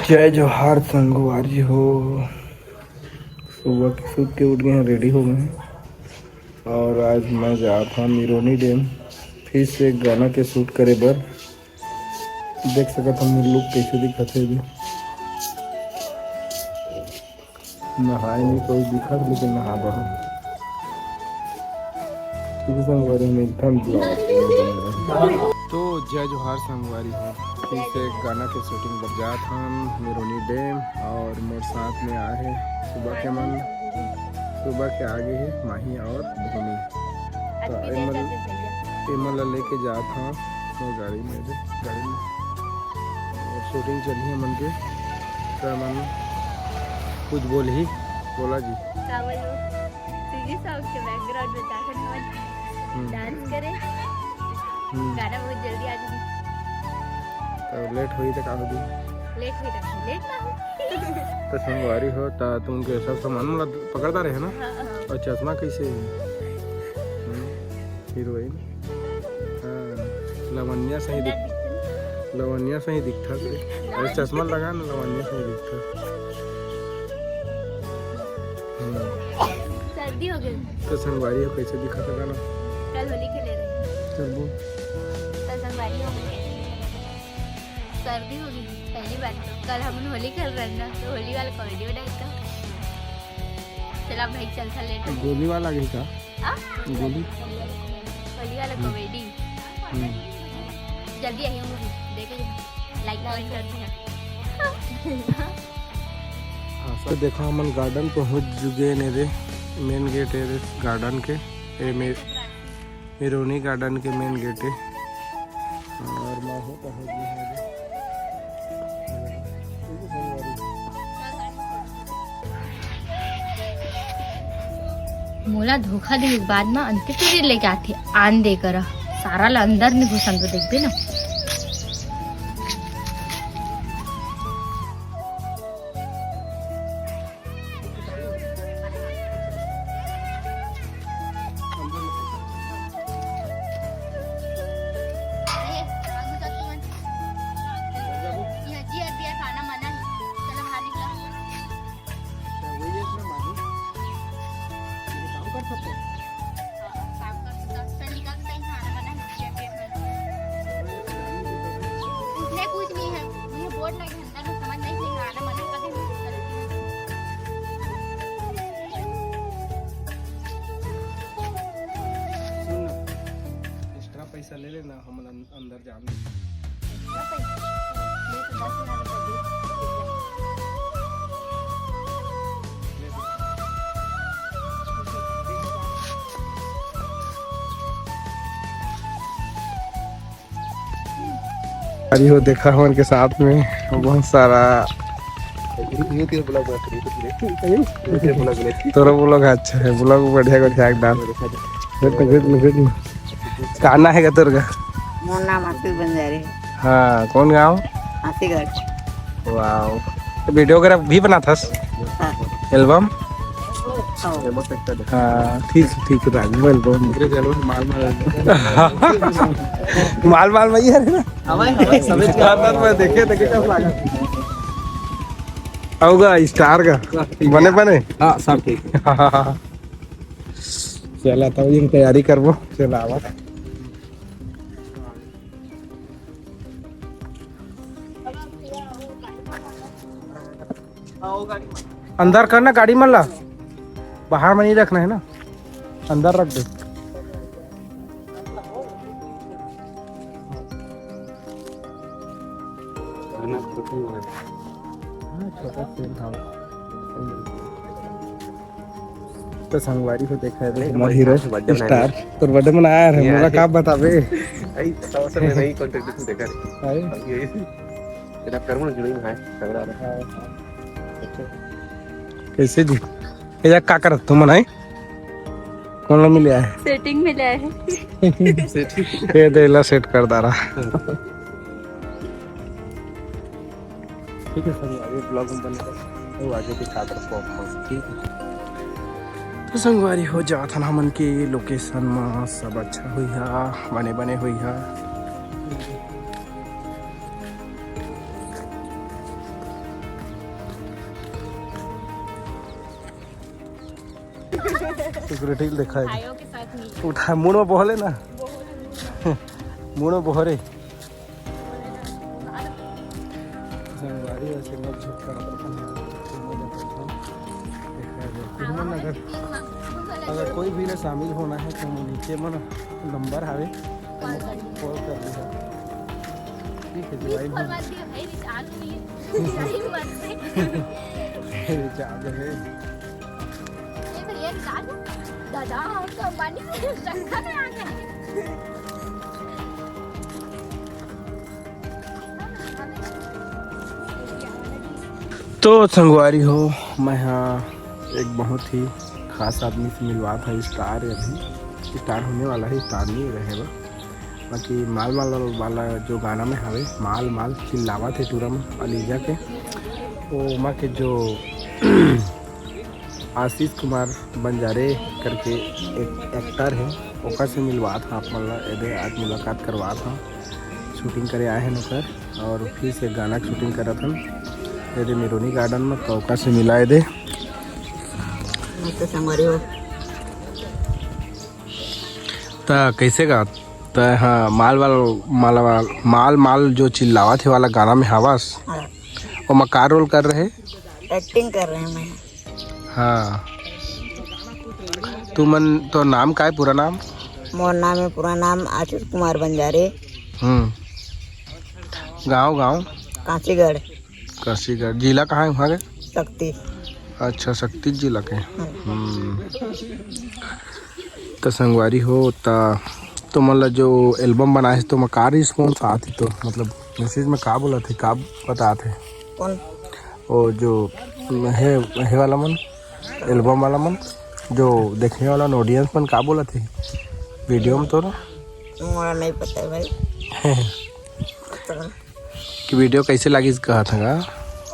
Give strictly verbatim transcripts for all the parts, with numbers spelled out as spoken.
जय जोहार संगवारी हो। सुबह के सूत के उठ गए हैं, रेडी हो गए हैं और आज मैं जात हूँ मिरोनी डैम फिर से एक गाना के शूट करे बर। देख सकत हम लुक कैसे दिखत है अभी। नहाए नहीं कोई दिखत, लेकिन नहा बर। ठीक है संगवारी, हम एकदम ब्लॉग। तो जय जोहार संगवारी हो, फिर से एक गाना के शूटिंग बर जात हन मिरोनी डैम और मोर साथ में आए हैं सुबह के मन, सुबह के आगे है माही और भूमि। तो एमन एमन ला लेके जात हन मोर गाड़ी में, दे गाड़ी में। और शूटिंग चलही एमन के, तो एमन कुछ बोलही, बोला जी। का बोलूं? सीजी सॉन्ग के बैकग्राउंड में जाकर हम हम्म। डांस करे। हम्म। गाना बहुत जल्दी आ जाए। तो लेट होई तो का होई? लेट होई तो लेट ना हो। तो संगवारी हो, ता तुमके सब सामान मतलब पकड़ता रहे ना? हाँ, हाँ। और चश्मा कैसे है? हम्म, हीरोइन। हाँ, लवनिया सही दिख, लवनिया सही दिखता है। अरे चश्मा लगा ना, लवनिया सही दिखता। हम्म। सर्दी हो गई। तो संगवारी हो कैसे दिखा सका ना? कल होली खेले रहे। चल बोल। तो संगवारी हो गई। सर्दी हो गई पहली बार। तो कल हम होली खेल रहे हैं ना, तो होली वाला कॉमेडी बनाए था। चला भाई, चल था लेट हो गया। गोली वाला गई का? आ? गोली? होली वाला हम्म। कॉमेडी। हम्म। जल्दी आई मूवी देखे, लाइक कमेंट कर दिया। हाँ, तो देखा हमन गार्डन पहुंच चुके ने रे। मेन गेट है रे गार्डन के। ए मे मिरोनी गार्डन के मेन गेट है। और मैं हूँ पहुँच गए हैं अभी। मोला धोखा दे के बाद में अंते तुरी लेके आथे, आन दे करा, सारा ला अंदर नहीं घुसन तो देखबे ना। एक्स्ट्रा पैसा ले लेना, हमन अं-, अंदर जान। एक्स्ट्रा पैसा? ले तो दस हजार रुपया दे। ले तो। अरे वो देखा हमन के साथ में बहुत सारा। ये तेरे ब्लॉग बना, तेरे ब्लॉग बना। तोरा ब्लॉग अच्छा है, ब्लॉग बढ़िया बढ़िया एकदम। गुड न, गुड न, गुड न। का नाम है तोर का? मोर नाम आशीष बंजारे। हाँ, कौन गाँव? हाथीगढ़। वाओ। तो वीडियो वगैरह भी बनाथस? हाँ। एल्बम? हाँ। हाँ, ठीक, ठीक, राजू एल्बम। माल माल। माल माल भैया रे ना। हवाई, हवाई, सभी मैं देखे, देखे कब लागा। आऊगा स्टार का। बने, बने? हाँ, सब ठीक। चला, तब ये तैयारी करबो। चला, आवा। अंदर करना गाड़ी मन ला, बाहर में नहीं रखना है ना, अंदर रख दे। हाँ, छोटा scene था। तो संगवारी को देखा है, अरे, हमारे हीरो birthday मनाया स्टार। तोर बर्थडे मनाया है, ये मोला है। का बताबे? आई, तो असल में नहीं, content में देखा है। अरे। अब ये, तेरा कर्म जुड़ी में है, तगड़ा है। हाँ, हाँ। कैसे जी? ये का करत तुम, नहीं? कौन ला मिले आए? सेटिंग में ले आए हैं। सेटिंग। ये दे ला सेट कर दारा। ठीक है संगवारी, ब्लॉग में बने रहो, तो आगे दिखात रहो आपको, ठीक है। तो संगवारी हो जात हन हमन के लोकेशन में, सब अच्छा हुई हा, बने बने हुई हा। सिक्योरिटी दिखाए। भाइयों के साथ नहीं। उठा, मुड़ में बोले ना। मुड़ में बोहरे। संगवारी वैसे मत झुक कर अपन। अगर, अगर कोई भी ने शामिल होना है तो नीचे मन नंबर हवे, कॉल कर लिहा। ठीक है, ज्वाइन हो। रिचार्ज है। ये भैया रिचार्ज है। दादा, हम तो अंबानी से शंखा में आ गए। तो संगवारी हो, मैं हाँ एक बहुत ही खास आदमी से मिलवात हँव। स्टार है, अभी स्टार होने वाला है, स्टार नहीं रहे बा। बाकी माल माल वाला जो गाना में हवे, माल माल चिल्लावत हे टूरा में अलीजा के, ओमा के जो आशीष कुमार बंजारे करके एक एक्टर है, ओकर से मिलवात हँव आप मन ला। एदे आज मुलाकात करवात हँव, शूटिंग करे आए हैं ओकर, और फिर से गाना के शूटिंग करत हन। एदे मिरोनी गार्डन में, तो ओकर से मिला एदे। नमस्ते संगवारी हो। त कैसे गा? त हाँ, माल वाल, माल वाल, माल माल जो चिल्लावत हे वाला गाना में हवस, हाँ। ओमा का रोल कर रहे? एक्टिंग कर रहे हैं मैं। हाँ। तू मन, तो नाम का है, पूरा नाम? मोर नाम है, पूरा नाम आशीष कुमार बंजारे। हम्म। गाँव, गाँव? काशीगढ़। काशीगढ़। जिला कहाँ है वहाँ के? सक्ती। अच्छा, सक्ती जिला के। हाँ। हम्म। त संगवारी हो, त तुमन ला जो एल्बम बनाए हे, तो ओमा का रिस्पॉन्स आत हे? तो मतलब मैसेज में का बोलत हे, का बतात हे? कौन? वो जो हे, हे वाला मन, एल्बम वाला मन, जो देखने वाला मन, ऑडियंस मन का बोलत हे वीडियो में तोला? मोला नहीं पता है भाई। पता नहीं। कि वीडियो कैसे लागिस कहत हँव गा?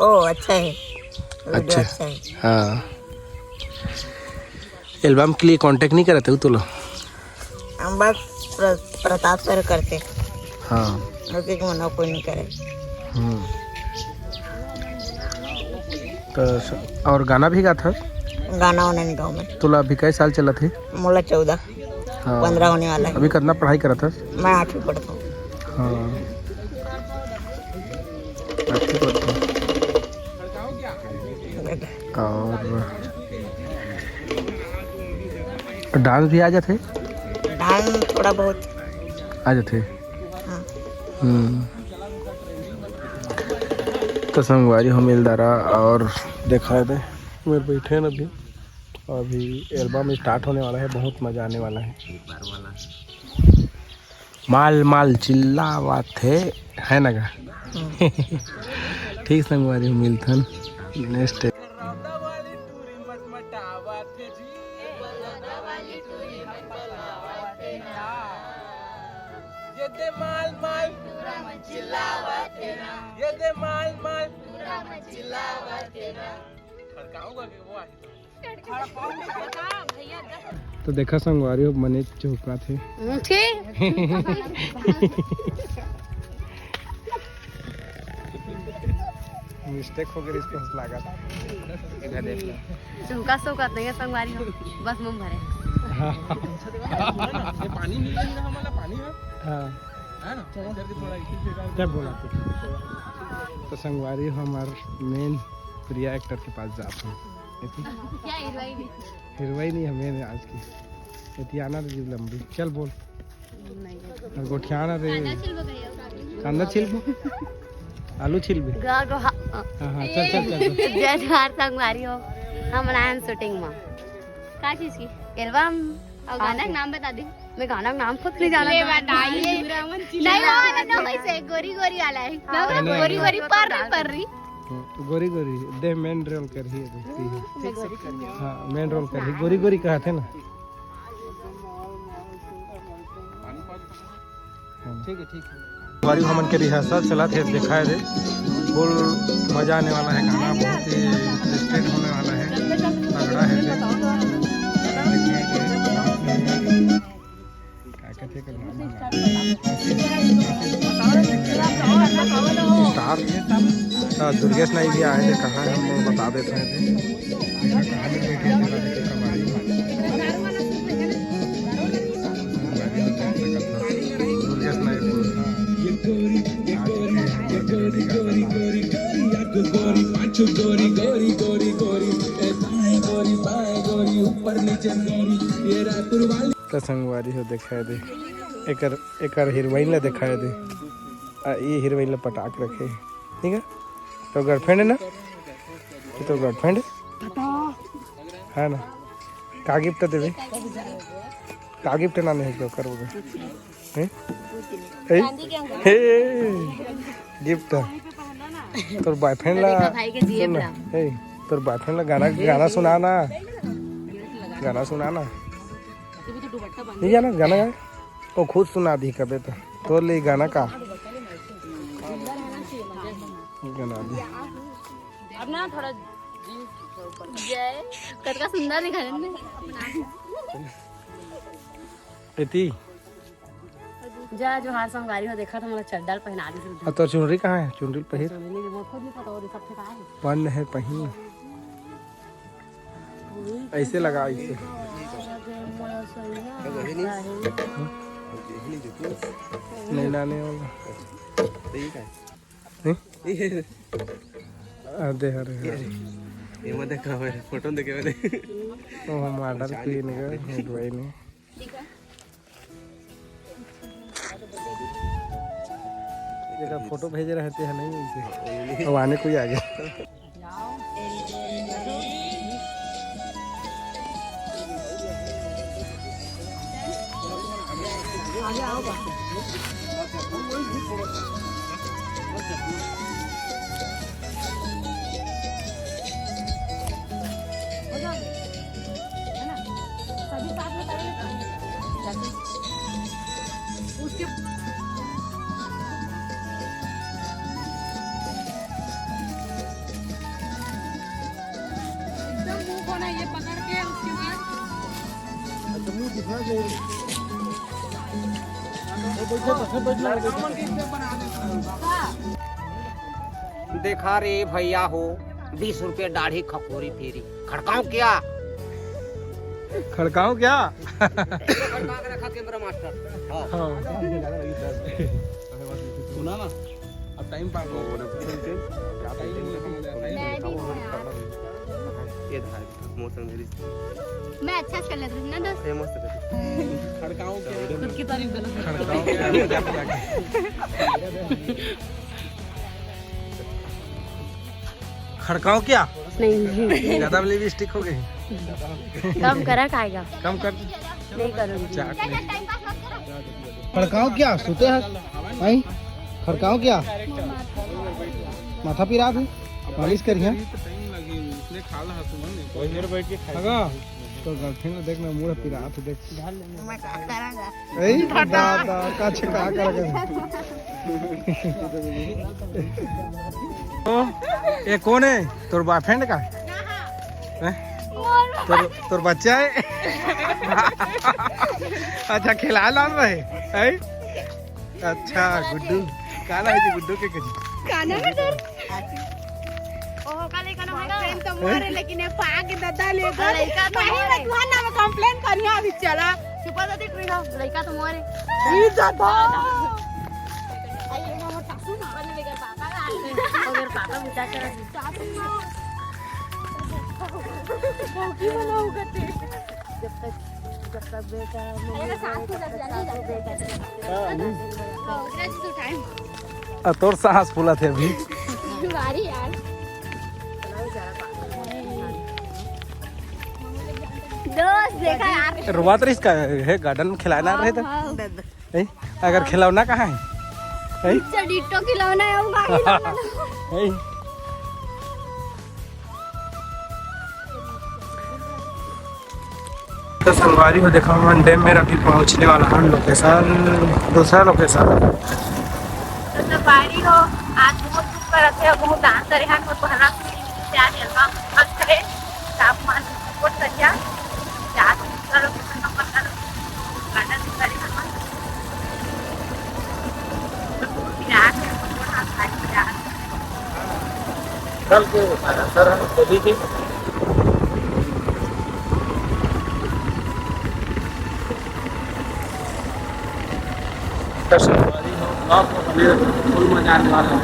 ओ, अच्छा है। वीडियो अच्छा। अच्छा है। हाँ। एल्बम के लिए कांटेक्ट नहीं करत हे तोला? हम बस प्र-, प्रताप सर करते। हाँ। ओके, के मना कोई नहीं करे। हम्म। तो स-, और गाना भी गात हस? गाना वाना नहीं गाँव में। तोला अभी कै साल चलत हे? मोला चौदह। हाँ। पन्द्रह होने वाला है। अभी कितना पढ़ाई करत हस? मैं आठवीं पढ़ता हूँ। हाँ। आठवीं पढ़ता हूँ। और डांस भी आ जाथे? डांस थोड़ा बहुत। आ जाथे? हाँ। हम्म। तो संगवारी हो मिल दारा और देखा दे, मेरे बैठे हैं अभी। अभी एल्बम स्टार्ट होने वाला है, बहुत मजा आने वाला है। माल माल चिल्लावत हे, है ना गा? हम्म। ठीक संगवारी हो, मिलथन नेक्स्ट। ये दे माल माल, ये दे माल माल। तो देखा संगवारी हो, मने चौकात हे। हम्म, छी। मिस्टेक हो गई, इसको हंस लगा। इधर देख लो। चौका सौकात नहीं है संगवारी हो, बस मुंह भरे। हाँ। ये पानी मिल रही है हमारा, पानी है। हाँ। है ना? इधर भी थोड़ा इसी जगह। क्या बोला तू? तो संगवारी हो, हमार मेन प्रिया एक्टर के पास जात हन। क्या हीरोइन? हीरोइन ही हमें आज की। एतियाना तो जीव लंबी। चल बोल। नहीं। और गोठियाना रे। कांदा छिलबो कहियो। कांदा छिलबो? आलू छिलबे? गा-, गो-, हा-, हाँ, हाँ, चल, चल, चल, चल। जय जोहार संगवारी हो। हम आए हैं शूटिंग में। का चीज की? एल्बम। और गाना का नाम बता दे। मैं गाना का नाम खुद नहीं जानत। ले बताइए। नहीं, वो वाला ना, वैसे गोरी गोरी वाला है। हाँ। ना, नहीं, गोरी नहीं। गोरी पर रही, पर रही। हम्म, गोरी गोरी, दे मेन रोल कर ही है, देखती है। मैं गोरी करनी हूँ। हाँ, मेन रोल कर ही। गोरी गोरी कहा थे ना। हाँ। ठीक है, ठीक है। बारी हमन के रिहर्सल चलत हे, दिखाए दे। फुल मजा आने वाला है, गाना बहुत ही इंटरेस्टेड होने वाला है, तगड़ा है। देखिए कि का कहथे एकर नाम? स्टार। हाँ, दुर्गेश नाई भी आए थे, कहाँ है हम लोग बता देते हैं। देखा कहाँ में बैठे हैं, जरा देखो कबाड़ी। गोरी, ये गोरी, ये गोरी, गोरी, गोरी, गोरी, या तो गोरी, पाछू गोरी, गोरी, गोरी, गोरी, ए दाएं गोरी, बाएं गोरी, ऊपर नीचे गोरी, ये रायपुर वाली। त संगवारी हो, देखाय दे, एकर एकर हीरोइन ला देखाय दे। आ, ये हीरोइन ला पटाक रखे हे, ठीक है? तो गर्लफ्रेंड है ना? ये तो गर्लफ्रेंड है, है ना? का गिफ्ट देवे? का गिफ्ट ना नहीं तो करोगे? हैं? हे, गिफ्ट। तोर बॉयफ्रेंड ला, देखा भाई के जेब सुन ना, ला। हे, तोर बॉयफ्रेंड ला गाना, गाना सुना ना, गाना सुना ना। ये भी तो दुपट्टा बांध नहीं जाना गाना गाए, वो खुद सुना दी कबे तो। तोर ले गाना का गाना दी। अब ना थोड़ा जींस ऊपर। जय, कतका सुंदर दिखा रहे हैं। एती। जा, जोहार संगवारी हो, देखा तो मोला चड्डा ल पहना दी। आ, तोर चुनरी कहाँ है? चुनरी ल पहिर। चुनरी नहीं, वो खुद नहीं पता, वो सब ठेका है। बंद है पहिर। ऐसे लगा, ऐसे। नहीं लाने वाला। नहीं? अरे, अरे। ये मत देखा, फोटो देखे मैंने। ओ, मॉडल पहचान क्वीन नहीं। का, हेड वाइन है। जेकर फोटो भेजे रहते हैं, नहीं मिलते। अब आने कोई आ गया। एकदम मुंह को ना ये पकड़ के, उसके बाद अच्छा, मुंह दिखा दे। वो बैठे, बैठे, बैठे, बैठे। देखा रे भैया हो, बीस रुपये दाढ़ी खकोरी तेरी। खड़काऊं क्या? खड़काऊं क्या? खड़का के रखा कैमरा मास्टर। हाँ। हाँ। सुना ना, अब टाइम पास हो। ये धार मौसम मेरी। मैं अच्छा से कर लेती हूँ ना दोस्त। ये मस्त कर। खड़काऊं क्या? खुद की तारीफ गलत। खड़काऊं क्या? मजाक, मजाक। खड़काऊं क्या? नहीं। ज्यादा लिपस्टिक हो गई। कम करा खाएगा। कम कर। नहीं करूँगी। चाट नहीं। खड़काऊं क्या? सुते हैं। भाई, खड़काऊं क्या? माथा पिरात है। मालिश करिए। तो गर्लफ्रेंड को देखना, मूड पिरात है, देख। ए, दादा, का छे, का कर गए? ओ, ये कौन है? तोर बॉयफ्रेंड का? हैं? तोर, तोर बच्चा है? अच्छा, खिला लान रहे, हैं? अच्छा, गुड्डू। काला है जी गुड्डू के कुछ? काना में तोर? ओहो, का लइका ना होगा? फ्रेंड तो मोरे, लेकिन ये पाग दादा ले गो। लइका तो नहीं, मोरे। मैं तुहार नाम कंप्लेन करिया अभी, चला। छुपा दे, ट्रीना, लइका तो मोरे। ई दादा। आई, ये हमर सासू माँ। अरे, मेरे पापा का। अगर पापा बुझा कर। सासू माँ। भौकी बनाऊ करते। जब तक, जब तक बेटा, मम्मी अरे, सासू बोले, तब तक जाने सासू जाते। बेटा। हाँ, नहीं। हाँ, उतरा जी तो टाइम। आ, तोर सांस फूला थे अभी। भारी यार। दोस्त, देखा यार। रोवात रहिस का है, गार्डन में खिलाना हाँ, रहे तो। हाँ। ए, अगर खिलौना कहाँ है? ए? डिट्टो खिलौना है, वो बाकी खिलौना। ए? तो संगवारी हो, देखा, हम डैम में अभी पहुँचने वाला हम लोकेशन, दूसरा लोकेशन। तो संगवारी हो, आज बहुत धूप करत है, बहुत दान करे हैं, तो पहला से आज हल्का मस्त है, तापमान बहुत बढ़िया। आज दूसरा लोकेशन नंबर कर, गार्डन करे हम। फिर आज है, बहुत हाथ खाली फिर आज। कल के सर हम सभी के दर्शन आपको बने रहो, फुल मजा आने वाला है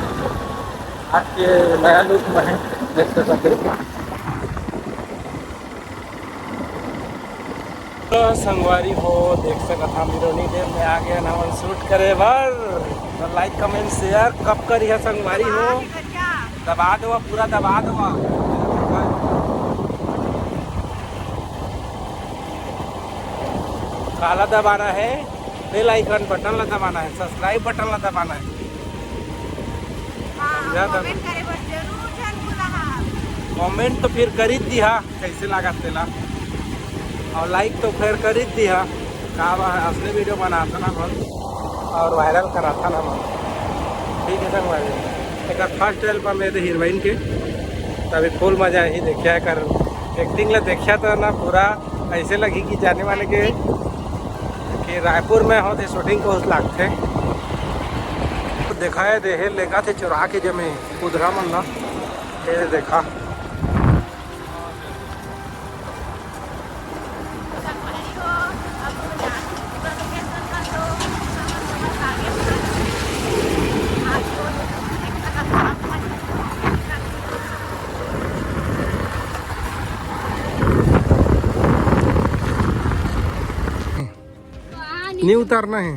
आज के नया लुक में है। देख सकते हो। तो संगवारी हो, देख सकत हा, मिरोनी डैम में आ गया ना, हमन शूट करे बर। तो लाइक, कमेंट, शेयर कब करी है संगवारी हो? दबा दो, पूरा दबा दो। काला दबाना है, बेल आइकन बटन ला दबाना है, सब्सक्राइब बटन ला दबाना है। हाँ, समझा था? कमेंट करे बर जरूर झन भूला। कमेंट तो फिर कर ही दिहा, कैसे लागत तेला, और लाइक तो फिर कर ही दिहा। का बा, असली वीडियो बनाथन हमन और वायरल कराथन हमन। ठीक है संगवारी, एक फर्स्ट एल्बम है हीरोइन के, तभी फुल मजा ही देखिया कर एक्टिंग ला देखिया तो ना पूरा ऐसे लगी कि जाने वाले के कि रायपुर में होते शूटिंग को उस लागथे। तो देखा है देहे लेगा थे चुरा के जमे कुदरा मन ला। ये देखा। नहीं उतारना है।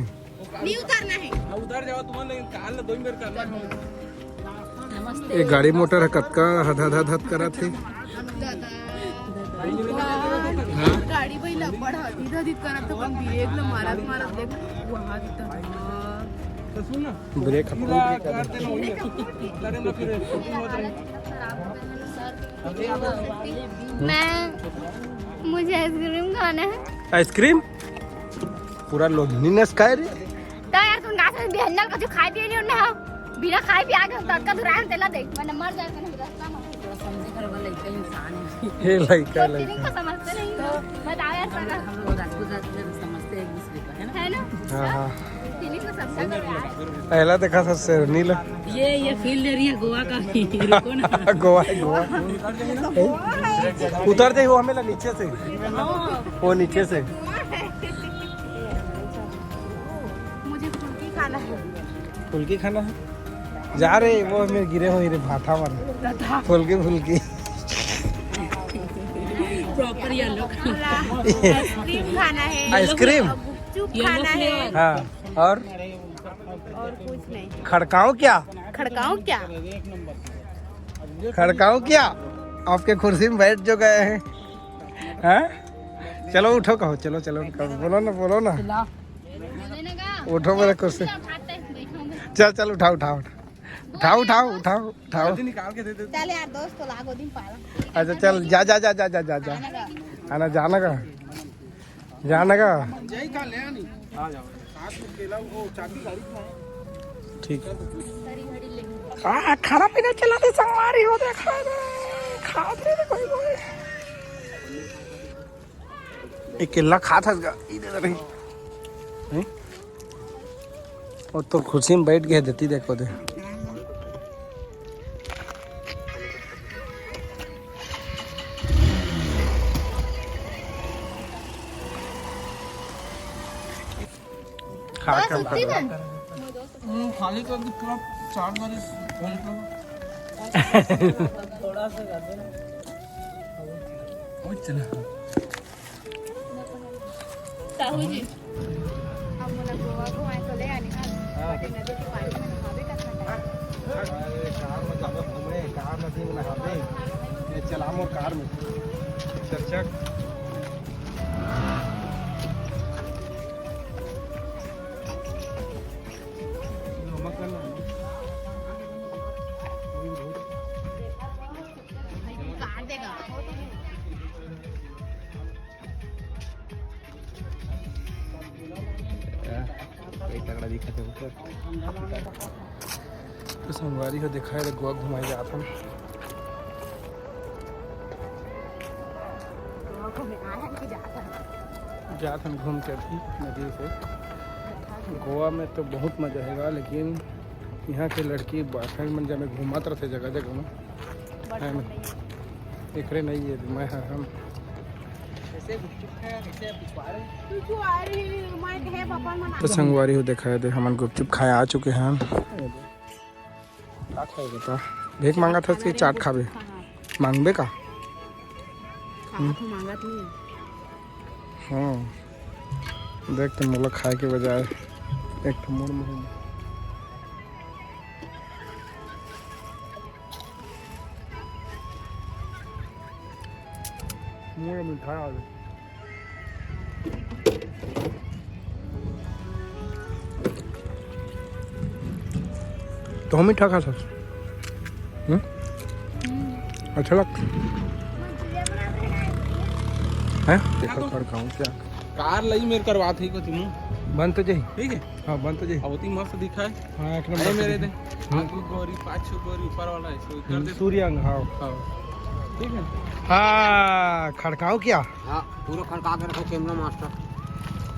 नहीं उतारना है। उतर जाओ तुम, लेकिन काल दो मिनट करना है। ये गाड़ी मोटर है, कतका हद हद हद हद करत है। दादा। हाँ? गाड़ी भाई लपड़ हद हद करत तो कौन ब्रेक ला मारत मारत देख वहाँ दिखता। तो सुन ना। ब्रेक पूरा कर देना, वही है। करे ना फिर। मैं, मुझे आइसक्रीम खाना है। आइसक्रीम? पूरा लोधनीनेस काय रे? तो यार तुम गाछ में बिहन्नल का जो खाए पिए नहीं उन्हें हम बिना खाए पिए आगे हम तड़का धुराए हम तेला देख मैंने मर जाए मैंने रास्ता में। थोड़ा समझे कर वो लड़का इंसान है। ये लड़का तो लड़का। फीलिंग को समझते नहीं हो। बताओ यार सर। हम लोग राजपूत जाति में समझते हैं एक दूसरे को, है ना? है ना? हाँ, हाँ। फीलिंग को समझा करो यार। पहला देखा था शेरनी ला। ये, ये फील दे रही है गोवा का। रुको ना। गोवा है, गोवा। उतर दे वो हमें ला नीचे से। वो नीचे से। मुझे फुल्की खाना है। फुल्की खाना है? जा रे, वो हमें गिरे हुए रे भाठा मन। फुल्की, फुल्की। Proper yellow. आइसक्रीम खाना है। आइसक्रीम? गुपचुप खाना है। हाँ, और? और कुछ नहीं। खड़काओ क्या? खड़काओ क्या? खड़काओ क्या? आपके कुर्सी में बैठ जो गए हैं। हाँ? चलो उठो, कहो, चलो, चलो, कहो, बोलो ना, बोलो ना। उठो मेरे कुर्सी। चल, चल, उठाओ, उठाओ, उठाओ। उठाओ, उठाओ, उठाओ, उठाओ। निकाल के दे दे। चल यार, दोस्त तो लागो दिन पाला। अच्छा, चल, जा, जा, जा। आना, जाना का? जाना का? यही का ले आनी। आ जाओ। साथ में केला, वो चाबी गाड़ी में है। ठीक। खा-, खाना पीना चला दे, संगवारी हो, देखा दे, खा दे, कोई, कोई। एक केला खात हस गा, ई दे दे। हैं? और तो कुर्सी में बैठ गए देती, देखो दे। खा बस के उतनी बन। हम्म, खाली कर दी पूरा चार बार इस होल को। थोड़ा सा कर दे ना। ओए चला। साहू जी। हम मोला गोवा घुमाए तो ले आनी ना। हाँ। बटे नदी के पानी में नहावे का था। अरे, कार में जाबो घूमे, कार नदी में नहावे। ये चला मोर कार में। चल, चल। काट देगा। हाँ, कोई तगड़ा दिखा था ऊपर। तो संगवारी हो, देखा है, गोवा घुमाए जात हम। जात हम घूम के अभी नदी से। गोवा में तो बहुत मजा आएगा, लेकिन यहाँ के लड़की बॉयफ्रेंड मन जमे घूमत रहते जगह जगह में। है ना? एकरे नहीं है, मैं हर हम तो संगवारी हो, देखा दे, हमन गुपचुप खाए आ चुके हैं। का खाए बता? भीख मांगत हस कि चाट खाबे? मांगबे का? खाना तो मांगत नहीं है। हाँ, देख, तो मोला खाए के बजाय एक ठो मोर मुंह में। मुंह में मिठाई आ गई। तो हम मीठा खा सकते। हम्म? अच्छा लग है। देखो कर खाऊं क्या? कार लई मेर करवात है को तुम। बन तो जाही। ठीक है। हाँ, बन तो जाही। अब उतनी मस्त दिखा है। हाँ, एक नंबर अरे से मेरे दिखा। दे। आगू गोरी, पाछू गोरी, ऊपर वाला है, इसको कर दे। सूर्यांग, हाँ। हाँ। ठीक है। हाँ, खड़काओ क्या? हाँ, पूरा खड़का के रखो कैमरा मास्टर।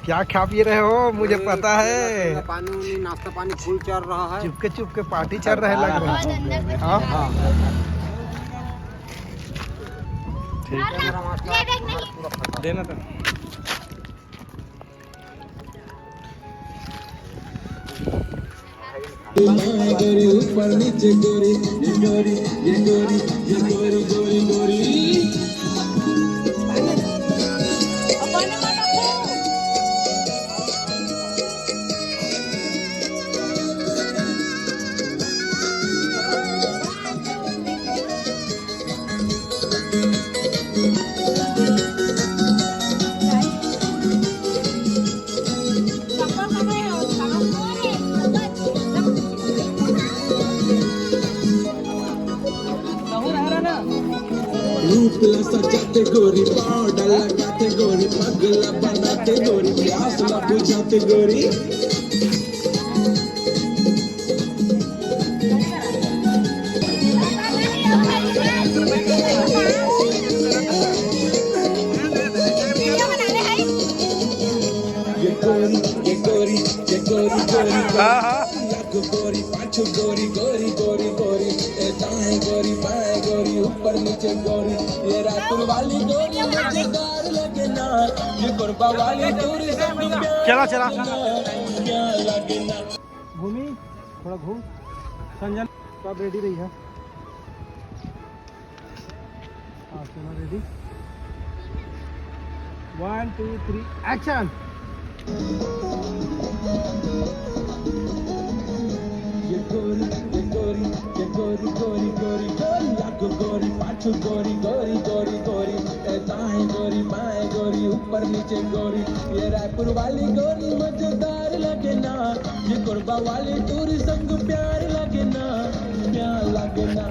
क्या खा पी रहे हो? मुझे अरे, पता है। ठंडा पानी उनी, नाश्ता पानी फुल चल रहा है। चुपके चुपके पार्टी चल रहा है, लग रहा है। हाँ। हाँ। ठीक है। कैमरा मास्टर पूरा खड़का। देना था। गोरी ऊपर नीचे गोरी, ये गोरी, ये गोरी, ये गोरी, गोरी, गोरी। रूप ला सजाते गोरी, पाउडर लगाते गोरी, पगला बनाते गोरी, प्यास ला बुझाते गोरी। ये गोरी, ये गोरी, ये गोरी, गोरी, गोरी। हाँ, हाँ। गोरी, पाछू गोरी, गोरी, गोरी, गोरी, ए दाएं गोरी, बाएं गोरी, ऊपर नीचे गोरी, ये रायपुर वाली गोरी मजेदार लगे ना, ये कोरबा वाली गोरी संग प्यार चला, चला। लगे ना, प्यार लगे ना। भूमि, थोड़ा घूम। संजन, तो आप रेडी रही है। हाँ, चलो, ready. One, two, three, action। ये गोरी, ये गोरी, ये गोरी, गोरी, गोरी, गोरी, लागो गोरी, पाछू गोरी, गोरी, गोरी, गोरी, ए दाएं गोरी, बाएं गोरी, ऊपर नीचे गोरी, ये रायपुर वाली गोरी मजेदार लगे ना, ये कोरबा वाली टूरी संग प्यार लगे ना, प्यार लगे ना।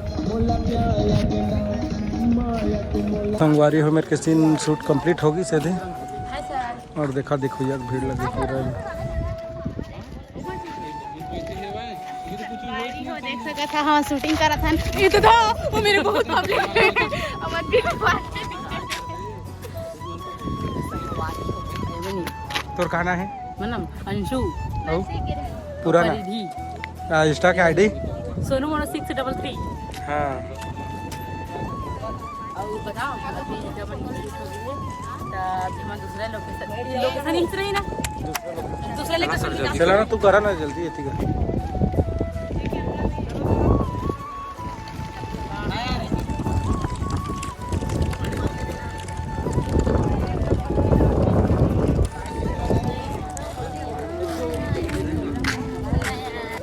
संगवारी हो, मेरे के सीन शूट कंप्लीट होगी सीधे। Hi sir. और देखा, देखो यार, भीड़ लगी पूरा। संगवारी हो, देख सकत हा, हम शूटिंग करत हन। ये तो था, वो मेरे बहुत पब्लिक है। अब मत भी बात। तोर का नाम है? मतलब अंशु। अउ? पूरा ना? परिधि। आ, Insta के I D? Sonu mono six double three। हाँ। अउ बताओ, अभी जब हम शूट हो गई, तो अभी हम दूसरा लोकेशन, लोकेशन इंच रही ना? दूसरा लोकेशन निकाल। चला ना, तू करा ना जल्दी, एती कर।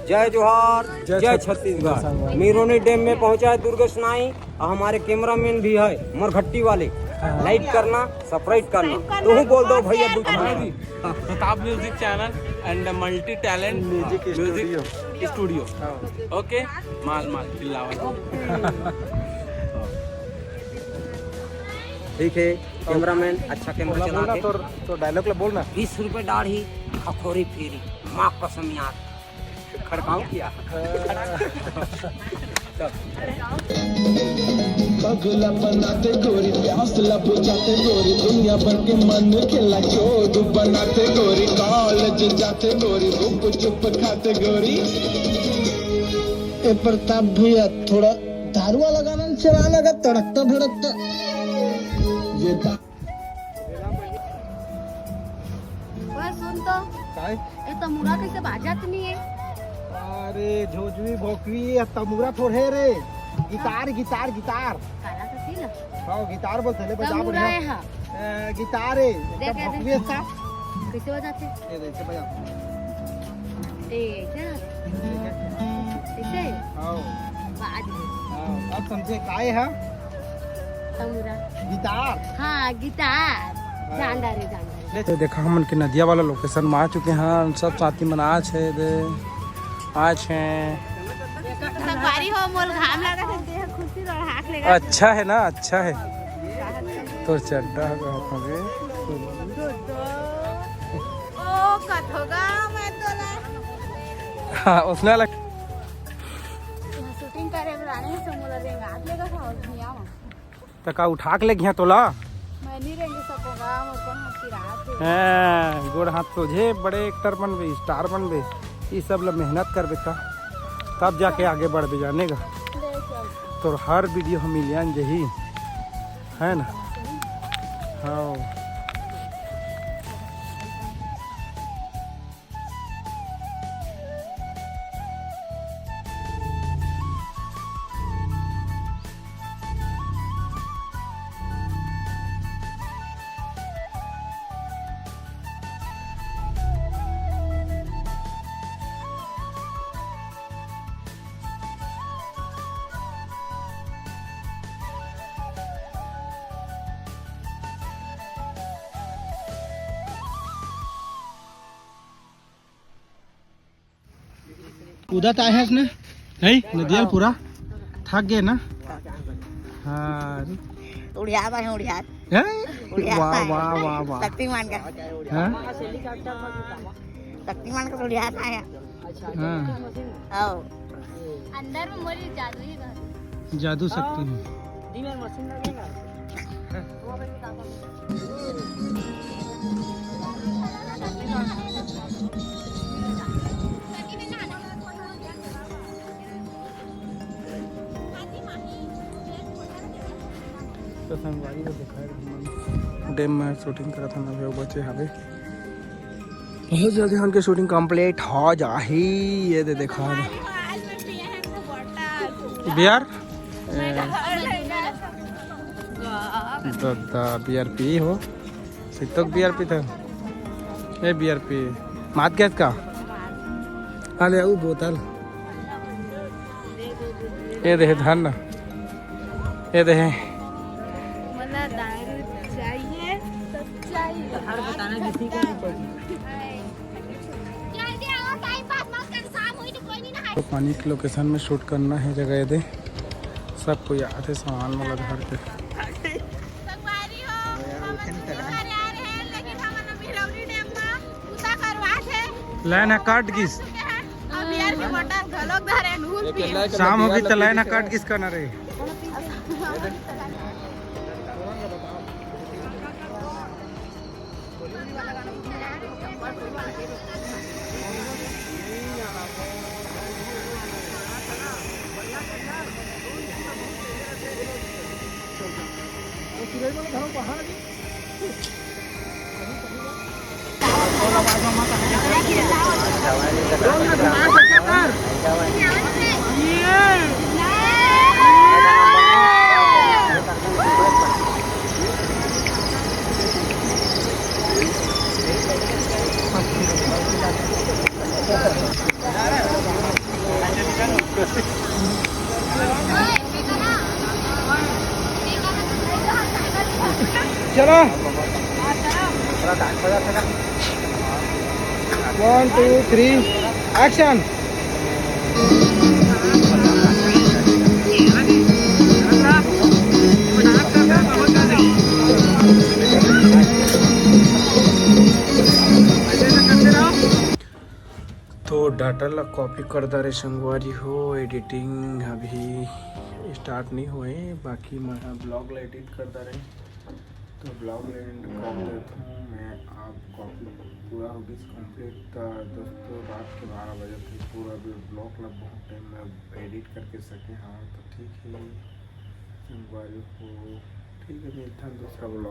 जय जोहार, जय जय छत्तीसगढ़। छत्तीसगढ़। मिरोनी डैम में पहुंचा है दुर्गेश नाई और हमारे कैमरामैन भी है मरघट्टी वाले। हाँ। Like करना, subscribe करना। Subscribe करना। तू बोल दो भैया, दो हाँ। Pratap music channel and multi talent music music studio। Studio। हाँ। OK, माल माल चिल्लावा। ठीक है, कैमरामैन अच्छा कैमरा बोला, चला बोला, के। तो, तो dialogue ला बोल ना। बीस रुपए दाढ़ी, खखोरी फेरी, माँ कसम यार। खड़काओ क्या? पगला बनाते गोरी, प्यास ला बुझाते गोरी, दुनिया भर के मन के ला चोर बनाते गोरी, कॉलेज जाते गोरी, गुपचुप खाते गोरी। ए प्रताप भैया, थोड़ा दारू वाला गाना चला ना, तड़कता भड़कता। ये बा- ए, तमूरा कइसे बाजत नहीं है? अरे झोझवी भोकरी, ये तमूरा थोड़े रे, गिटार, गिटार, गिटार। काला कथी ला? हाँ, गिटार बोलथे ले, बजा तमूरा बढ़िया। है, हाँ। ए, गिटार है, देख, एकदम देख। भोकरी अच्छा। कइसे बजाथे? ये देख, बजा। ए, क्या? कइसे? हाँ। बाज। हाँ, अब समझे काय है? तमूरा। गिटार। हाँ, गिटार। हाँ। जानदार है, जानदार। तो देखा, हमन के नदिया वाला लोकेशन में आ चुके हैं। सब साथी मन आज है दे, आज है। संगवारी हो, मोल घाम लगा है, देह खुशी रहा, हाथ लेगा। अच्छा है ना, अच्छा है। तो चड्डा का हवे। ओ, कथोगा मैं तोला। हाँ, उसने अलग। शूटिंग करे में रानी से मोला रेंगात लेगा था और धिया। त का उठा के ले गिया तोला? मैं नहीं रेंगे सकोगा, मोर को हाथ पिरात है। हैं, गोड़ हाथ सोझे, बड़े एक्टर बनबे, स्टार बनबे, ई सब ला मेहनत करबे त, तब जाके आगे बढ़बे, जाने का। ले चल। तोर हर वीडियो हम मिलियन जही, है ना? हाँ। कूदत आए हस ना? नहीं, नदिया पूरा थक गए ना? हाँ। उड़ियात आए, उड़ियात। हैं? उड़ियात वाह, आए। वाह, वाह, वाह। शक्तिमान का। हाँ? शक्तिमान का उड़ियात आए। हाँ। आओ। अंदर में मोरी जादू ही घर। जादू शक्ति है। तो संगवारी को दिखाए डैम में शूटिंग करत हन, अभी बचे हवे। बहुत जल्दी हमन के शूटिंग कंप्लीट हो जाही। ये दे देखा। बियर? ददा बियर पी हो। सित्तोक बियर पी था। ए बियर पी। मात गया का? अरे वो बोतल। ये दे धन। ये दे। मला दारू चाहिए, सब चाहिए। हर बताना किसी को नहीं पड़ी। जल्दी आओ, टाइम पास मत कर, शाम हुई तो कोई नहीं नहाए। तो पानी के लोकेशन में शूट करना है जगह ये दे। सब कोई आते सामान वाला घर के। संगवारी हो, हमन तो घर आ रहे हैं, लेकिन हमन अभी रौली डैम में पूजा करवा थे। लाइन ह काट गिस। अब यार के मोटर घलोक धरे नूल पी। शाम हो गई त लाइन ह काट गिस कहना रे। चलो, वन टू थ्री, एक्शन। तो डाटा ला कॉपी कर डारे संगवारी हो, एडिटिंग अभी स्टार्ट नहीं हुए, बाकी मैं ब्लॉग ला एडिट कर डारे। तो ब्लॉग ला एंड कर देता हूँ मैं। आप कॉपी पूरा हो गई कंप्लीट। तो दोस्तों, रात के बारह बजे तक पूरा भी ब्लॉग ला बहुत टाइम में एडिट करके सके। हाँ, तो ठीक है संगवारी हो, ठीक है, मिलता है दूसरा ब्लॉग।